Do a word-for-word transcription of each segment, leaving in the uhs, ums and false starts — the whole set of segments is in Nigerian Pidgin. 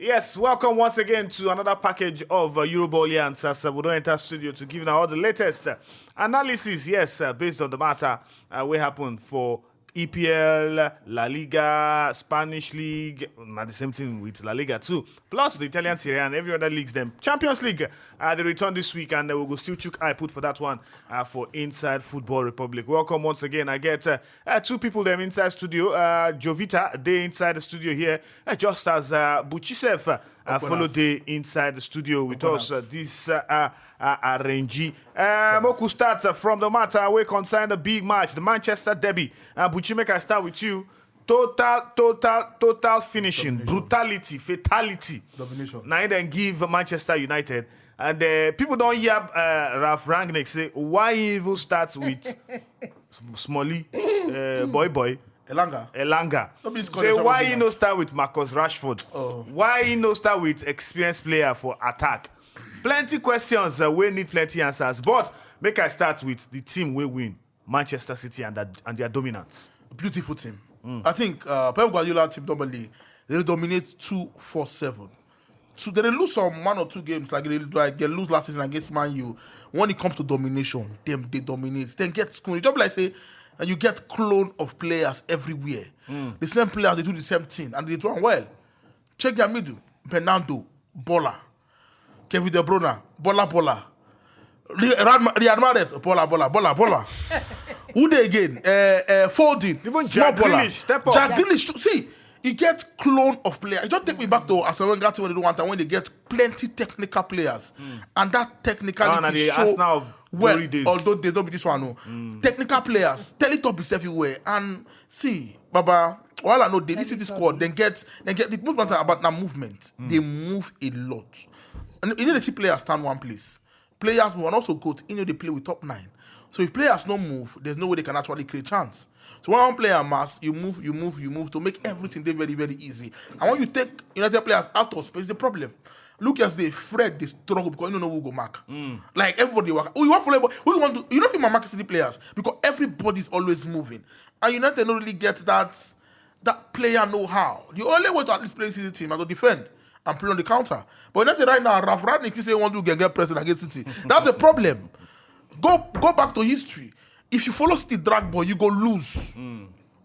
Yes, welcome once again to another package of uh, Euroball Yarns. As uh, we don't enter studio to give now all the latest uh, analysis, yes, uh, based on the matter uh, we happened for E P L, La Liga, Spanish League, not the same thing with La Liga too. Plus the Italian Serie A and every other leagues, them Champions League, uh, they return this week, and uh, we go still chook eye put for that one uh, for Inside Football Republic. Welcome once again. I get uh, uh, two people them inside studio. Uh, Jovita, they inside the studio here, uh, just as uh, Buchisef uh, uh, follow the inside the studio with us uh, this uh, uh, uh, Renji. Uh, Moku start uh, from the matter we concern the big match, the Manchester derby. Uh, Buchi, make I start with you. Total, total, total finishing, brutality, fatality. Domination. Now then give Manchester United. And uh, people don't hear uh, Ralf Rangnick say why he even start with Smolly, uh, Boy Boy, Elanga. Elanga. No be score Say the why Champions he League no start with Marcus Rashford? Oh. Why he no start with experienced player for attack? Plenty questions uh, wey need plenty answers. But make I start with the team wey win, Manchester City and, that, and their dominance. Beautiful team. I think uh, Pep Guardiola team normally they dominate two four seven. So they lose some one or two games like they like they lose last season against Man U. When it comes to domination, them they dominate. Then get school. Just like say, and you get clone of players everywhere. The same players they do the same thing and they do am well. Check their middle. Bernardo, Bola, Kevin De Bruyne, Bola Bola. Re- Real Ma- Riyad Mahrez, Bola Bola Bola Bola. Who they again? Uh, uh, Foden, Even small Jack Bola. Grealish, step up. Jack Grealish, too. See, you get clone of players. It just take me back to as when Wenger when they do one time when they get plenty technical players, and that technicality And the show Arsenal of well. glory days. Although they don't be this one, no. Technical players, Teletubbies everywhere, and see, Baba, while I know they this city squad, then get then get the most matter about that movement. They move a lot, and you know they see players stand one place. Players who are also good, you know they play with top nine. So if players no move, there's no way they can actually create chance. So when one player mass, you move, you move, you move to make everything they very very easy. And when you take United players out of space, the problem. Look as they Fred they struggle because you don't know who go mark. Like everybody work. Who you want for labor? Who you want to? You don't think my market city players because everybody's always moving, and United don't really get that that player know how. The only way to at least play this team is to defend and play on the counter. But United right now, Ralf Rangnick say he want to get, get pressing against City. That's a problem. Go go back to history. If you follow City drag ball, you go lose.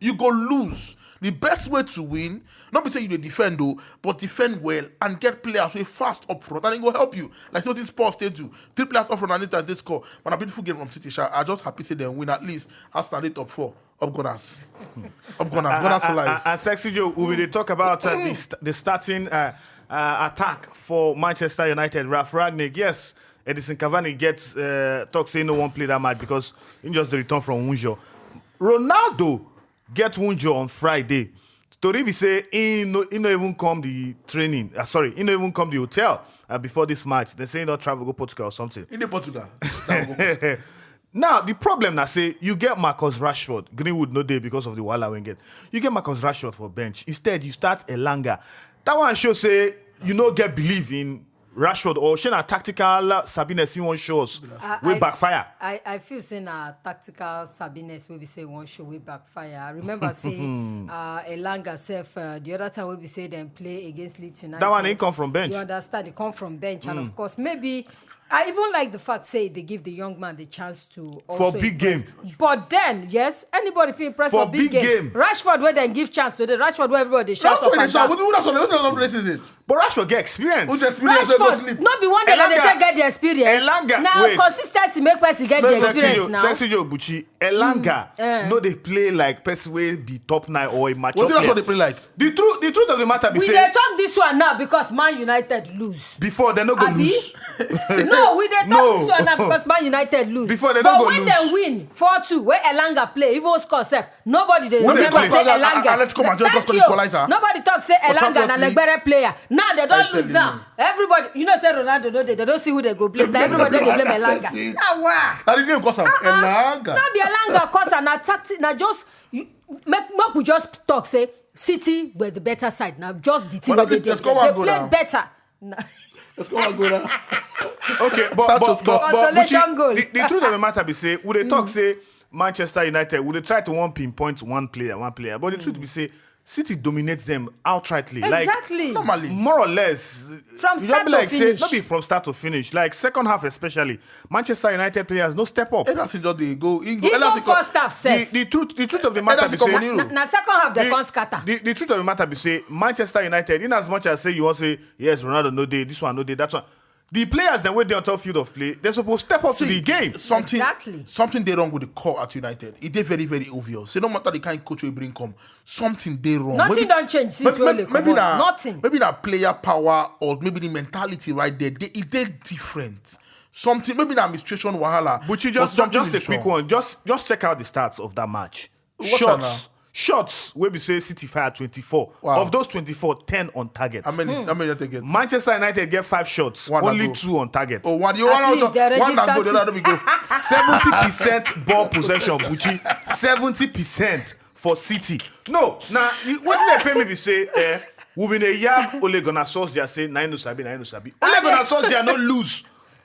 You go lose. The best way to win, not be say you dey defend though, but defend well and get players wey fast up front and it go help you. Like what this Spurs they do. Three players up front and they score. But a beautiful game from City. Sha. I just happy say they win at least. Arsenal they top four. Up Gunners. Up Gunners. Gunners for And, life. and, and Sexy Joe, we will talk about uh, the, st- the starting uh, uh, attack for Manchester United. Ralf Rangnick, yes, Edison Cavani gets uh, talk say no one play that match because he just return from Wunjo. Ronaldo get Wunjo on Friday. Tori be say he no, he no even come the training. Uh, sorry, he no even come the hotel uh, before this match. They say he don't travel go Portugal or something. In the Portugal. That will go Portugal. Now the problem na say you get Marcus Rashford, Greenwood no dey because of the wahala wey get. You get Marcus Rashford for bench. Instead, you start Elanga. That one show say you no get belief in Rashford or shey na tactical Sabine see one show us I- wey I- backfire. I, I feel say na tactical Sabines wey be say one show wey backfire. I remember say uh, Elanga sef uh, the other time wey be say dem play against Leeds United. That one he come from bench. You understand? He come from bench, and of course maybe I even like the fact say they give the young man the chance to also big impress. Game. But then yes, anybody fit impress For for, big, big game. Game. Rashford wey dem give chance today. Rashford wey everybody dey shout That's up what they and shout. down. What do you that's what they don't play season? But Rashford get experience. Who's experience wey go Rashford sleep? No be one day dem dey Elanga- take get the experience. Elanga- Na wait. consistency make person get the Sexy experience Joe, now. Sexy Joe Buchi, Elanga eh. No dey play like person wey be top nine or a mature What do that's player. What they play like? The truth, the truth of the matter be We say dey talk this one now because Man United lose. Before they no go Abi? lose. No, we dey talk No. This one now because Man United lose. Before they but no go when lose. They win four two, wey Elanga play, even score sef, nobody dey When they remember come say out, Elanga. Atletico Madrid Thank just got you. equalizer. Nobody talk say For Elanga Champions na League. Legbere player. Now they don't I lose tell now. Everybody, you know say Ronaldo no dey. They don't see who they go blame. Now everybody dey blame Elanga. That's it. Na wa. Now the name cause am. Elanga. No be Elanga cause am. Na tactic. Na just you, make make we just talk say City were the better side. Now just the team But wey at least dey they score there. one They goal play now. Better. Na- Let's go and go now. Okay, but Sancho but, score. but, but Consolation Buchi, goal. The, the truth of the matter be say, would they talk say Manchester United would they try to one pinpoint one player, one player, but the truth be say City dominates them outrightly. Like, Exactly. Normally. more or less. From You start be to like say, finish. not be from start to finish. Like, second half especially, Manchester United players no step up. Ederson just dey go. He go. Even Ederson come- first half sef. The, the truth, the truth of the matter Ederson be come say, on hero. Na, na second half dem the, come scatter. the, the truth of the matter be say, Manchester United, in as much as say you want say yes, Ronaldo no dey, this one no dey, that one. The players that wey dey on top field of play, they suppose step up to See, the game. Something, Exactly. something dey wrong with the core at United. It dey very, very obvious. Say no matter the kind coach we bring come, something dey wrong. Nothing Maybe- don change since may- wey may- Ole maybe comot. na Nothing. Maybe na player power or maybe the mentality right there. They, it dey different. Something maybe na administration wahala. But you or just, something just a is quick wrong. one. Just, just check out the stats of that match. Watch am Shots, shots. Wey be say City fire twenty-four. Wow. Of those twenty-four, ten on target. How many? How many did they get? Manchester United get five shots, One only ago. two on target. Oh, one, you At one least out. they One na register go. The two. Other we go. Seventy percent ball possession, Buchi. Seventy percent for City. No, now what did they pay me? Be say, eh, we been a yab Ole Gunnar Solskjaer say nine no sabi, nine no sabi. Ole Gunnar Solskjaer no lose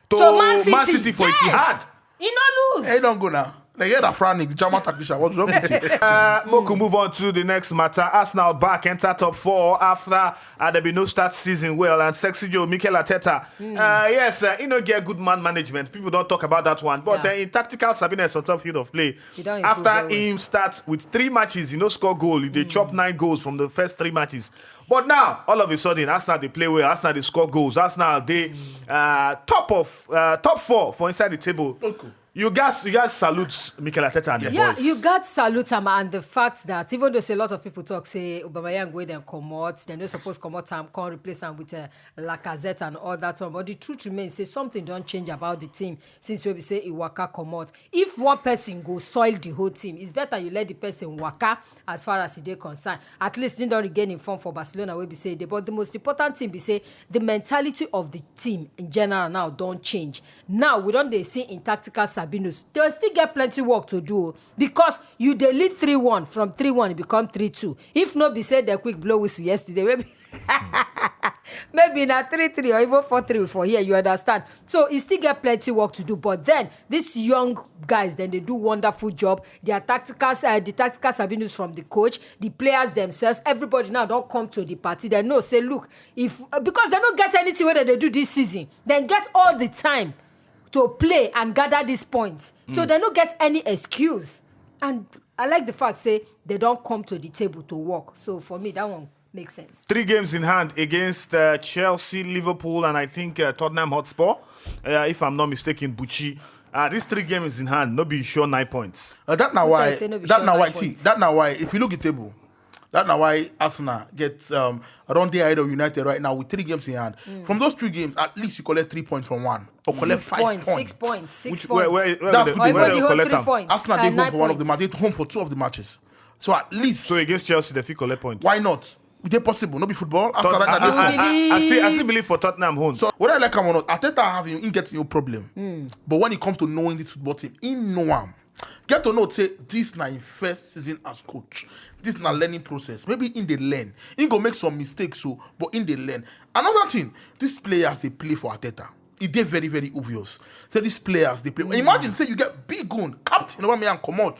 to So Man Man City, City for yes. Etihad. He no lose. Hey, don't go now. They hear that frowning. German tactician. What's wrong with you? Uh, Moku move on to the next matter. Arsenal back enter top four after uh, there be no start season well, and sexy Joe Mikel Arteta. Uh, yes, uh, he no get good man management. People don't talk about that one. But Yeah. uh, in tactical Sabina is on top field of play. He don't improve After well, well. Him starts with three matches, he no score goal. He dey chop nine goals from the first three matches. But now, all of a sudden, Arsenal they play well. Arsenal they score goals. Arsenal they uh, top of uh, top four for inside the table. You guys, you guys salute Mikel Arteta and the Yeah, boys. You got salute am, and the fact that even though say a lot of people talk say Aubameyang wey dem comot, dem no suppose comot am, come replace am with uh, Lacazette and all that one. But the truth remains say something don change about the team since wey be say e waka comot. If one person go soil the whole team, it's better you let the person waka as far as e dey concerned. At least he don regain him form for Barcelona wey be say e dey. But the most important thing be say the mentality of the team in general now don change. Now we don dey see in tactical Sabinus, they still get plenty work to do o, because you dey lead three one, from three one e become three two. If no be say dem quick blow whistle yesterday, maybe maybe na three three or even four three for here, you understand? So e still get plenty work to do. But then these young guys, then they do wonderful job. Their tactical, uh, the tactical Sabinus from the coach, the players themselves, everybody now don come to the party. They know say, look, if uh, because they no get anything wey dem dey do this season, then get all the time to play and gather these points. So they no get any excuse. And I like the fact say they don come to the table to work. So for me, that one makes sense. Three games in hand against uh, Chelsea, Liverpool, and I think uh, Tottenham Hotspur. Uh, if I'm not mistaken, Buchi. Uh, these three games in hand, no be sure nine points. Uh, that now Who why. tell say no be That sure now why. nine See, points? That now why. If you look at table, that now why Arsenal get um around the ahead of United right now with three games in hand. From those three games, at least you collect three points from one or collect Six five points, points. six points, six Which where, points. where, where That's they, good where Or enough. they Everybody hold collect three them. points. Arsenal uh, dey home nine for one of the points. matches. They home for two of the matches. So at least So against Chelsea, they fit collect point. Why not? They possible. No be football. Arsenal Tot- right now I, dey I, home. I, I still, I still believe- believe for Tottenham home. So whether I like am or not, Arteta have him, he get no problem. But when it comes to knowing this football team, he know am. Get to know say this na him first season as coach. This na learning process. Maybe in the learn, he go make some mistakes. So, but in the learn. Another thing, these players they play for Arteta. It dey very, very obvious. Say these players they play. Imagine say you get big gun captain Aubameyang comot,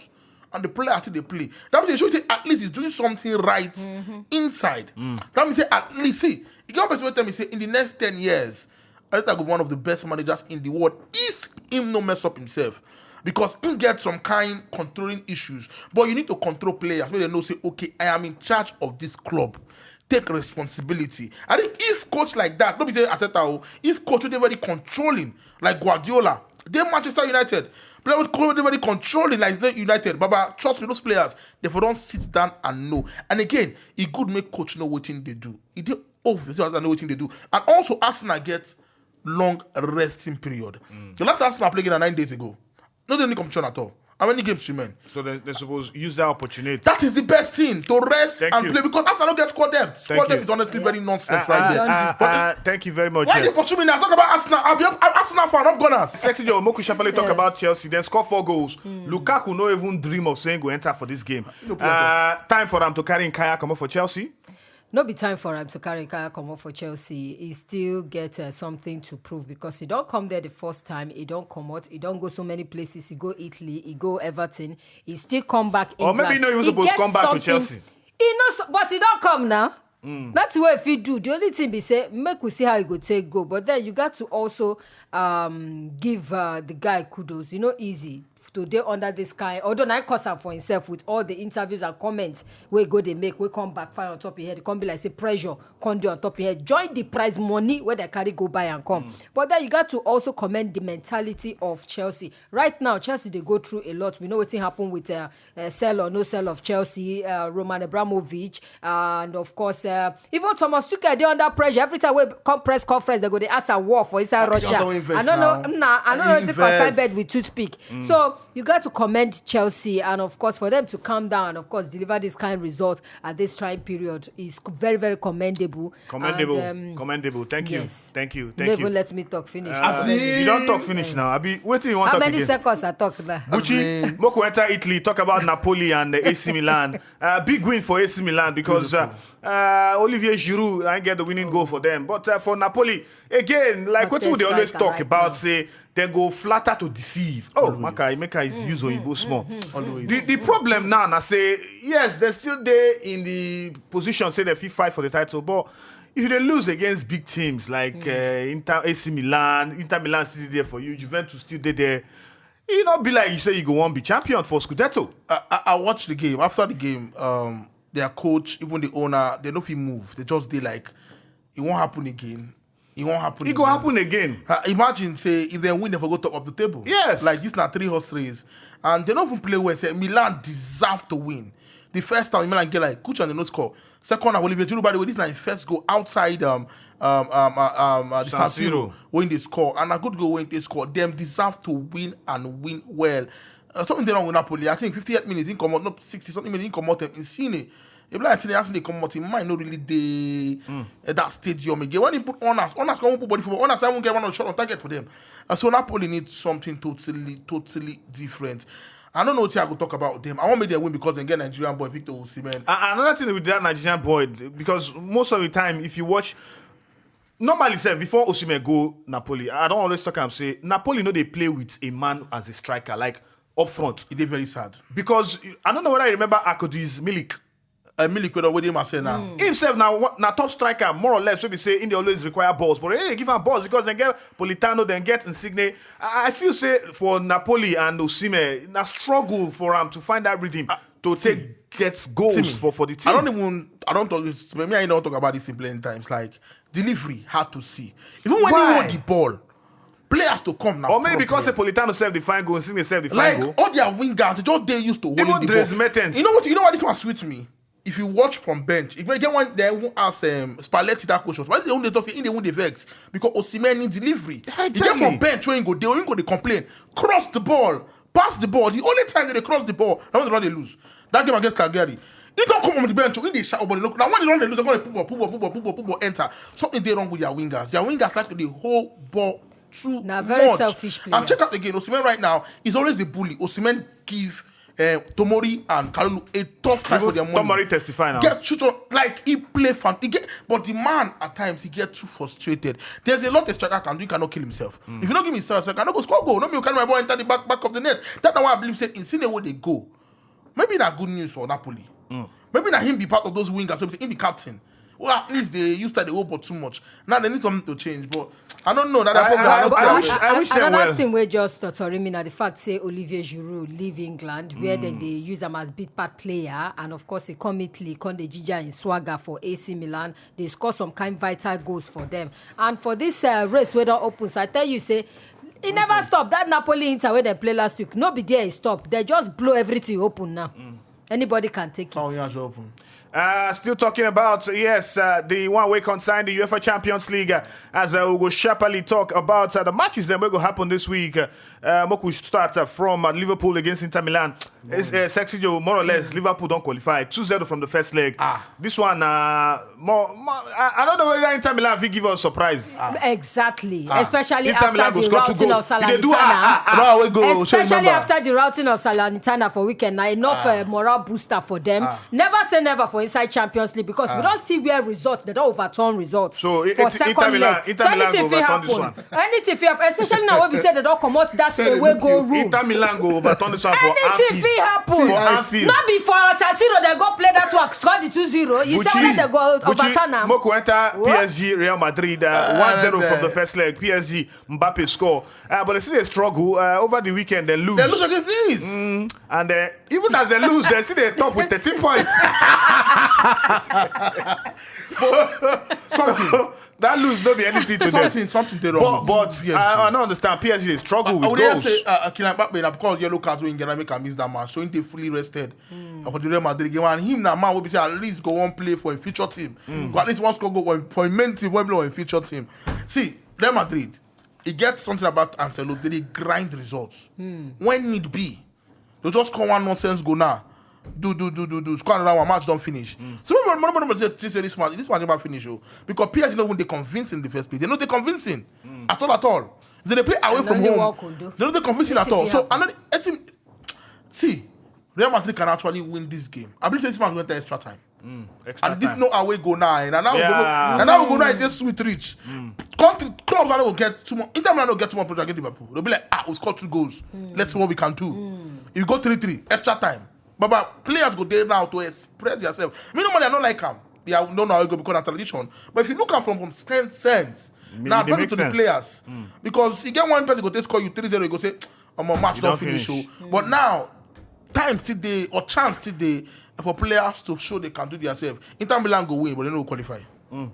and the players still dey play. That means they should say at least he's doing something right inside. That means say at least see. You get person wey tell me say in the next ten years, Arteta go be one of the best managers in the world if him no mess up himself. Because he get some kind controlling issues. But you need to control players where they know say, okay, I am in charge of this club. Take responsibility. I think if coach like that, no be say Arteta, oh, if coach wey dey very controlling, like Guardiola, they Manchester United, player with coach wey dey very controlling like they United, Baba, trust me, those players, they for don't sit down and know. And again, it good make coach know what thing they do. It dey obvious that know what thing they do. And also, Arsenal get long resting period. The last Arsenal play game na nine days ago. Not any competition at all. How many games remain? So they, they suppose use that opportunity. That is the best thing to rest Thank and you. play because Arsenal don't get squad depth. Thank Squad depth you. is honestly very nonsense Uh, right uh, there. uh, But uh, thank you very much. why uh, they pursue me now? Talk about Arsenal. I'll be I'm Arsenal fan. I'm Gunners. Sexy Joe Moku Sharply talk Yeah. About Chelsea. Then score four goals. Lukaku no even dream of saying go enter for this game. No play Uh, time for him to carry Nkaya come up for Chelsea. No be time for him to carry Nkaya comot for Chelsea. He still get uh, something to prove because he don't come there the first time. He don't come out. He don't go so many places. He go Italy. He go Everton. He still come back. Or maybe England. he no even He suppose get come back to something- Chelsea. E no, so, but e don come now. That's what if you do. The only thing be say, make we see how e go take go. But then you got to also um give uh, the guy kudos. You know, easy to dey under this kind. Although na cause am for himself with all the interviews and comments wey go dey make, wey come backfire on top of head, come be like say pressure come dey on top of head. Join the prize money wey they carry go buy and come. But then you got to also commend the mentality of Chelsea. Right now, Chelsea dey go through a lot. We know wetin happen with uh, uh, sell or no sell of Chelsea, uh, Roman Abramovich, and of course, uh, even Thomas Tuchel dey under pressure. Every time we come press conference, they go dey ask a war for inside Russia. I don't know, nah, I don't know wetin concern bed with toothpick. So you got to commend Chelsea, and of course, for them to calm down and of course deliver this kind result at this trying period is very, very commendable. Commendable. And, um, commendable. Thank you. Yes. Thank you. Thank you. Never let me talk finish. Uh, you don't talk finish now. Abi, wetin you want to talk again? How many seconds I talk now? Buchi, Moko enter Italy, talk about Napoli and the A C Milan. Uh, big win for A C Milan because uh, uh, Olivier Giroud I get the winning goal for them. But uh, for Napoli, again, like what we always talk about, say they go flatter to deceive. Oh, Maka, Maka is use Oyibo small. The, the problem now, I say, yes, they're still there in the position, say they fit fight for the title, but if they lose against big teams like uh, Inter, A C Milan, Inter Milan still there for you, Juventus still there, there. You know, be like you say you go one be champion for Scudetto. I, I, I watched the game. After the game, um, their coach, even the owner, they no fit move. They just dey like, it won't happen again. It won't happen. It go happen again. Uh, imagine say if they win, they for go top of the table. Yes. Like this na three horse race, and they don't even play well. Say Milan deserve to win. The first time Milan get like Kuchan, they no score. Second, Olivier Giroud, by the way, this is like first goal outside um um um uh, um uh, the San Siro when they score, and a good goal when they score. Them deserve to win and win well. Uh, something they wrong with Napoli. I think fifty-eight minutes in come out, not sixty something minutes in come out. Insigne, if like Insigne, Insigne come out, he might not really dey at that stadium again. When he put Onas, Onas come put body for Onas, I won't get one shot on target for them. Uh, so Napoli needs something totally, totally different. I don't know what I go talk about them. I want make them win because they get Nigerian boy Victor Osimhen. A- another thing with that Nigerian boy, because most of the time, if you watch, normally, sef, before Osimhen go Napoli, I don't always talk and say Napoli know they play with a man as a striker, like up front. It is very sad because I don't know whether you remember Akodi's Milik. Uh, Milik, whether with him, I say now. Himself now, na top striker more or less. So we say in they always require balls, but they give him balls because they get Politano, then get Insigne. I, I feel say for Napoli and Osimhen, na struggle for him to find that rhythm to take get goals for for the team. I don't even, I don't talk. Me, I don't talk about this in playing times. Like delivery hard to see. Even when you hold the ball, players to come now. Or maybe because Politano self define goal, Insigne self define goal. Like all their wingers, they just they used to holding the ball. Even Dries Mertens. You know what? You know what this one sweets me. If you watch from bench, if you get one, they won't ask um, Spalletti that question. Why they only talk in the win the vex? Because Osimhen need delivery. He get from bench when he go, they only go they complain. Cross the ball, pass the ball. The only time they cross the ball, that was the one they lose. That game against Cagliari. He don't come on the bench. He they shout, but look now when they don't they lose, they gonna put ball, put ball, put ball, put ball, put ball, enter. Something they wrong with their wingers. Their wingers like the whole ball too much. Now very selfish players. And check out again. Osimhen right now is always the bully. Osimhen give uh, Tomori and Kalulu a tough time for their money. Tomori testify now. Get shoot on like he play fan. He get, but the man at times he get too frustrated. There's a lot a striker can do. He cannot kill himself. If you don't give me self, I cannot go score goal. No, me you carry my ball enter the back back of the net. That's why I believe say Insigne where they go. Maybe not good news for Napoli. Maybe not him be part of those wingers. So he be captain. Well, at least they used to the hope too much. Now they need something to change, but I don't know. That I, problem, I, I, don't I care. Wish, I wish them Another well. Thing wey just tortori me na the fact say Olivier Giroud leave England, where then they use him as big part player, and of course he come Italy, come the Gigi and swagger for A C Milan. They score some kind vital goals for them. And for this uh, race wey don open, so I tell you say e never stop. That Napoli Inter wey dem play last week, no be there e stop. They just blow everything open now. Anybody can take it. Oh, yeah, sure open. Uh, still talking about, yes, uh, the one way concern the UEFA Champions League. Uh, as uh, we go sharply talk about uh, the matches that will go happen this week. Uh, uh, Moku start uh, from uh, Liverpool against Inter Milan. It's, uh, Sexy Joe, more or less, Liverpool don't qualify. Two zero from the first leg. Ah. This one, uh, more, more I, I don't know whether Inter Milan will give us a surprise. Exactly. Especially Inter after Milan go the score two routing goals. Of Salernitana. If they do, ah, ah, ah. No, we go, show Especially remember. After the routing of Salernitana for weekend. Now enough uh, morale booster for them. Never say never for inside Champions League, because we don see where results, they don overturn results. So, for Inter second Milan, leg. Inter Milan go overturn this one. Anything fit happen, especially now wey be say they don comot that away goal rule. Inter Milan go overturn this one for Anfield. Anything fit happen. For Anfield. No be for San Siro they go play that one, score the two zero. You say they go overturn am. Moko enter P S G Real Madrid, uh, one zero from the first leg. P S G, Mbappe score. Uh, but they still dey struggle. Uh, over the weekend, they lose. They lose against Nice. Mm, and uh, even as they lose, they still dey top with thirteen points. Something. So, that lose no be anything to them. Something, something dey wrong. But, but P S G. I, I don't understand. P S G dey struggle with goals. Say, uh, uh, Kylian Mbappe, na because yellow card wey he get na make am miss that match. So he dey fully rested. Uh, for the Real Madrid game, and him na man wey be say at least go wan play for a future team. Go at least wan score goal for, for a main team, wan play for a future team. See, Real Madrid, e get something about Ancelotti. They dey grind results. When need be, they just come one nonsense goal now. Do, do, do, do, do. Score another one. Match don finish. So, no, no, no, no, say, say this match, this match never finish. Oh. Because P S G no even dey convincing in the first place. They no dey convincing at all, at all. They dey play away from home. They no dey convincing at all. So, another, see, Real Madrid can actually win this game. I believe say this match went to extra time. And this no away goal now. And now we go now. And now we go now. It dey sweet reach. Country clubs are not gonna get too much. Inter Milan no get too much pressure against Liverpool. They'll be like, ah, we scored two goals. Let's see what we can do. If you go three three, extra time. But, but players go there now to express yourself. Me normally I don't like am. Yeah, no, no, I go because of tradition. But if you look at from from sense, sense, now better to the players because you get one person go take score you three zero, you go say, "I'm a match don't finish." But now, time today or chance today for players to show they can do themselves. Inter Milan go win, but they no qualify. You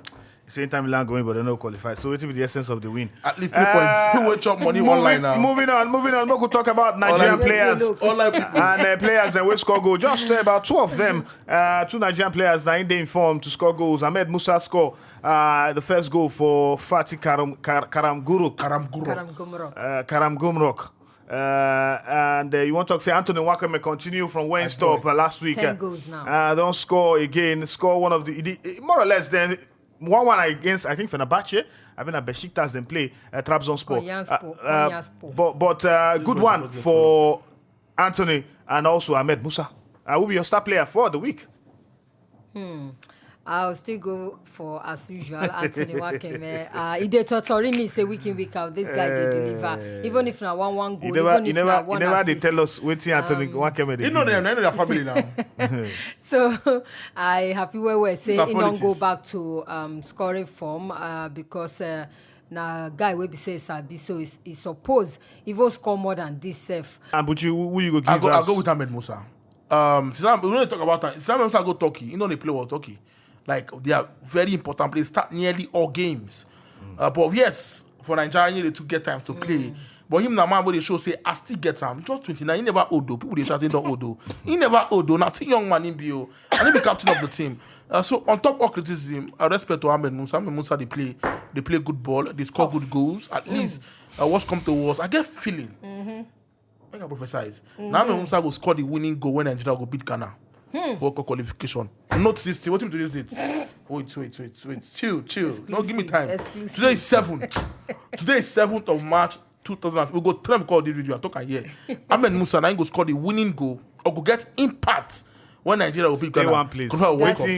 say Inter Milan go win, but they no qualify. So wetin be the essence of the win? At least three points. People wey chop money online now. Moving on, moving on. Make we talk about Nigerian players and uh, players and wey score goal. Just uh, about two of them. Uh, two Nigerian players na im dey informed to score goals. Ahmed Musa score uh, the first goal for Fatih Karam, Kar, Karamguruk. Karamguruk. Karam Gumruk. Uh, Karam Gumruk. Uh, and uh, you want to say Anthony Nwakaeme continue from where he stopped uh, last week. Ten uh, goals now. Uh, don't score again. Score one of the, the more or less then one one against I think Fenerbahce. I mean, Besiktas then play uh, Trabzonspor. Uh, uh, but but uh, good one for Anthony and also Ahmed Musa. Uh, will be your star player for the week. Hmm. I'll still go for as usual, Anthony Nwakaeme. Uh, he dey torturing me, say week in week out, this guy dey deliver. Even if na one one goal, you never, even if you never, na one you never assist. Dey tell us wetin Anthony um, Nwakaeme dey. You know them, I know their family now. So I happy well well say he don't go back to um, scoring form uh, because. Uh, na guy wey be say sabi so he suppose even score more than this sef. And but you who you go give I go, us? I go with Ahmed Musa. Um, since I'm, we don't talk about time. Since Ahmed Musa go Turkey, he know they play well Turkey. Like they are very important players. Start nearly all games. Mm. Uh, but yes, for Nigeria, they to get time to play. Mm. But him na man wey dey show say I still get am. Just twenty-nine, he never old though. People dey shout say he don old though. He never old though. Na still young man him be o. And he be captain of the team. Uh, so on top of criticism, uh, respect to Ahmed Musa. Ahmed Musa dey play, dey play good ball. They score good goals. At least uh, what's come to worst, I get feeling. Make I prophesize. Now Ahmed Musa go score the winning goal when Nigeria go beat Ghana. World Cup qualification. Note this thing. What him do this date? Wait, wait, wait, wait. Chill, chill. No, give me time. Today is seventh. Today is seventh of March, two thousand. We go trend call this video. I talk am here. Ahmed Musa now he go score the winning goal or go get impact when Nigeria go beat Ghana. Stay one place.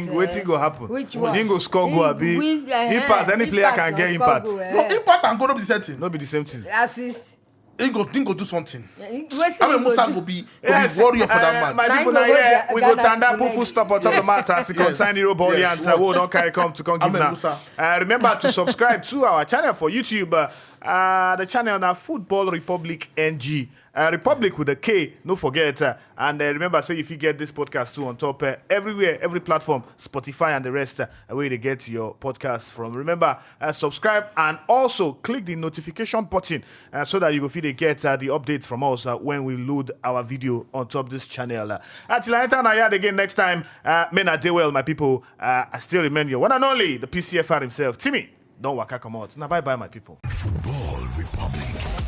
Wetin go happen? Which one? He go score goal abi? Impact. Any player can get impact. No, impact and goal no be the same thing. No be the same thing. Assist. He go, he go do something. Ahmed Musa go be, go be warrior for that man. My people, now here we go tanda put full stop on top of the matter as it concern Europe audience. Uh, we don't carry come to come give now. Uh, remember to subscribe to our channel for YouTube. Uh, uh, the channel now Football Republic N G. Uh, Republic with a K, no forget. Uh, and uh, remember, say if you get this podcast too on top uh, everywhere, every platform, Spotify and the rest, uh, where you get your podcast from. Remember, uh, subscribe and also click the notification button uh, so that you go fit dey get uh, the updates from us uh, when we load our video on top this channel. Uh, until I enter my yard again next time, uh, men are day well, my people. Uh, I still remain your one and only, the P C F R himself, Timmy. Don't waka come out. Now bye bye, my people. Football Republic.